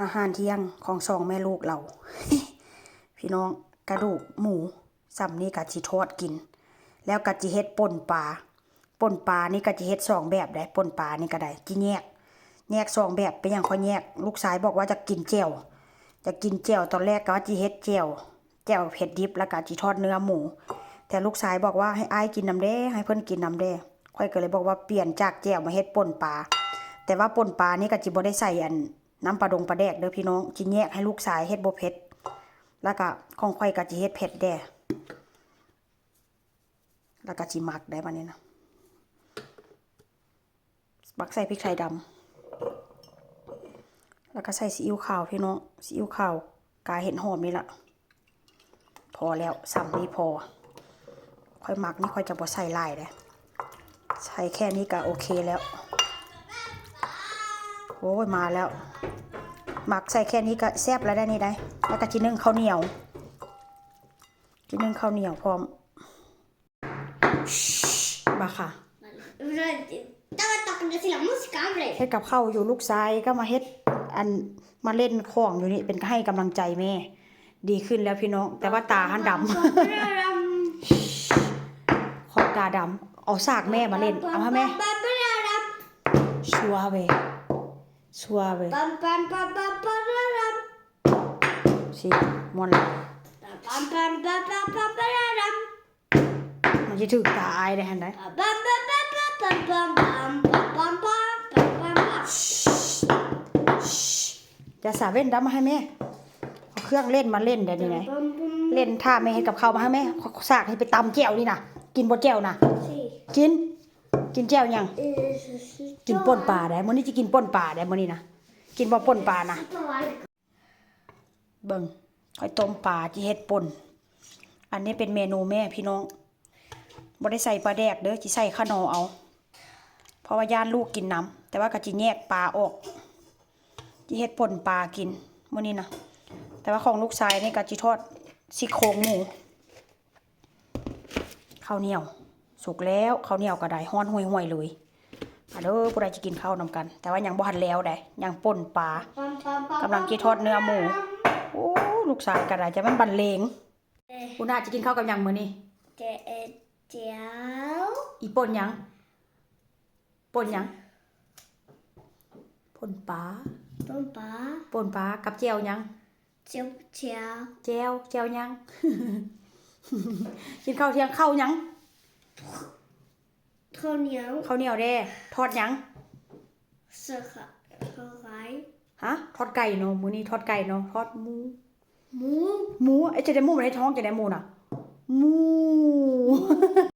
ອາຫານທ່ຽງຂອງສອງແມ່ລູກລາວ ພີ່ນ້ອງ ກະດູກໝູສ່ຳນີ້ກະຊິທອດກິນ ແລ້ວກະຊິເຮັດປົ່ນປາ. ປົ່ນປານີ້ກະຊິເຮັດສອງແບບໃດ໋ ປົ່ນປານີ້ກະໄດ້ ຊິແຍກ ແຍກສອງແບບ. ເປັນຫຍັງຂ້ອຍແຍກ? ລູກຊາຍບອກວ່າຢາກກິນແຈ່ວ ຢາກກິນແຈ່ວ ຕອນແລກກະວ່າຊິເຮັດແຈ່ວ ແຈ່ວເຜັດດິບ ແລ້ວກະຊິທອດເນື້ອໝູ ແຕ່ລູກຊາຍບອກວ່າໃຫ້ອ້າຍກິນນຳແດ່ ໃຫ້ເພິ່ນກິນນຳແດ່. ຂ້ອຍກະເລີຍບອກວ່າປ່ຽນຈາກແຈ່ວມາເຮັດປົ່ນປາ ແຕ່ວ່າປົ່ນປານີ້ກະຊິບໍ່ໄດ້ໃສ່ອັນ ນ້ຳປາດົງປາແດກເດີພີ່ນ້ອງ ຊິແຍກໃຫ້ລູກຊາຍເຮັດບໍ່ເຜັດ ແລ້ວກະຂອງຂ້ອຍກະຊິເຮັດເຜັດແດ່ ແລ້ວກະຊິໝັກໄດ້ບາດນີ້ນະ ໝັກໃສ່ພິກໄທດຳ ແລ້ວກະໃສ່ຊີອິ້ວຂາວພີ່ນ້ອງ ຊີອິ້ວຂາວ ກາເຫັດຫອມນີ້ລະ ພໍແລ້ວ ສ່ຳນີ້ພໍ. ຂ້ອຍມັກນີ້ ຂ້ອຍຈະບໍ່ໃສ່ຫຼາຍເດ້ ໃສ່ແຄ່ນີ້ກະໂອເຄແລ້ວ. ໂອ້ຍ ມາແລ້ວ ໝັກໃສ່ແຄ່ນີ້ກະແຊບແລ້ວໄດ໋ນີ້ໄດ໋. ແລ້ວກະຊິໜຶ້ງເຂົ້າໜຽວ ຊິໜຶ້ງເຂົ້າໜຽວພ້ອມ ບາຄ່າ ເຮັດກັບເຂົ້າຢູ່ ລູກຊາຍກະມາເຮັດ ອັນ ມາຫຼິ້ນຂອງຢູ່ນີ້ ເປັນກະໃຫ້ກຳລັງໃຈແມ່ ດີຂຶ້ນແລ້ວພີ່ນ້ອງ ແຕ່ວ່າຕາຫັ້ນດຳ. ຂ້ອຍຕາດຳ ເອົາສາກແມ່ມາຫຼິ້ນ ເອົາໃຫ້ແມ່ suave suave ຊິ ມ່ວນຫຼາຍ ມັນຊິຖືກຕາອ້າຍໄດ໋ຫັ້ນໄດ໋. ຢ່າສາເວັ້ນດຳ ມາໃຫ້ແມ່ ເອົາເຄື່ອງຫຼິ້ນມາຫຼິ້ນໄດ໋ນີ້ໄດ໋ ຫຼິ້ນ ຖ້າແມ່ເຮັດກັບເຂົ້າມາໃຫ້ແມ່ ສາກນີ້ໄປຕຳແຈ່ວນີ້ນະ ກິນບໍ່ແຈ່ວນະ ກິນ ກິນແຈ່ວຫຍັງ? ກິນປົ່ນປາໄດ໋ ມື້ນີ້ຊິກິນປົ່ນປາໄດ໋ ມື້ນີ້ນະ ກິນບໍ່ປົ່ນປານະ. ເບິ່ງ ຂ້ອຍຕົ້ມປາ ຊິເຮັດປົ່ນ ອັນນີ້ເປັນເມນູແມ່ພີ່ນ້ອງ ບໍ່ໄດ້ໃສ່ປາແດກເດີ ຊິໃສ່ຂະໜໍເອົາ ເພາະວ່າຢ້ານລູກກິນນຳ ແຕ່ວ່າກະຊິແຍກປາອອກ ຊິເຮັດປົ່ນປາກິນມື້ນີ້ນະ ແຕ່ວ່າຂອງລູກຊາຍນີ້ກະຊິທອດຊີ້ໂຄງໝູ. ເຂົ້າໜຽວສຸກແລ້ວ ເຂົ້າໜຽວກະໄດ້ຮ້ອນຫ່ວຍໆເລີຍ. ມາເດີ ຜູ້ໃດຈະກິນເຂົ້ານຳກັນ ແຕ່ວ່າຍັງບໍ່ທັນແລ້ວໃດ໋ ຍັງປົ່ນປາ ກຳລັງຊິທອດເນື້ອໝູ. ໂອ້ ລູກຊາຍກະໄດ້ ຈະແມ່ນບັນເລງ. ອຸນາຈະກິນເຂົ້າກັບຫຍັງມື້ນີ້? ແກງແຈ່ວ ອີ່ປົ່ນຫຍັງ? ປົ່ນຫຍັງ? ປົ່ນປາ ປົ່ນປາ ປົ່ນປາກັບແຈ່ວຫຍັງ? ແຈ່ວ ແຈ່ວ ແຈ່ວ ແຈ່ວຫຍັງ? ກິນເຂົ້າທ່ຽງ ເຂົ້າຫຍັງ? ເຂົ້າໜຽວ ເຂົ້າໜຽວແດ່. ທອດຫຍັງ? ເສືອຂາ ເຂົ້າໄກ່ ຮະ? ທອດໄກ່ເນາະ ມື້ນີ້ທອດໄກ່ເນາະ ທອດໝູ ໝູ ໝູ. ເອີ ຈະໄດ້ໝູ ໃນທ້ອງຈະໄດ້ໝູນະ ໝູ.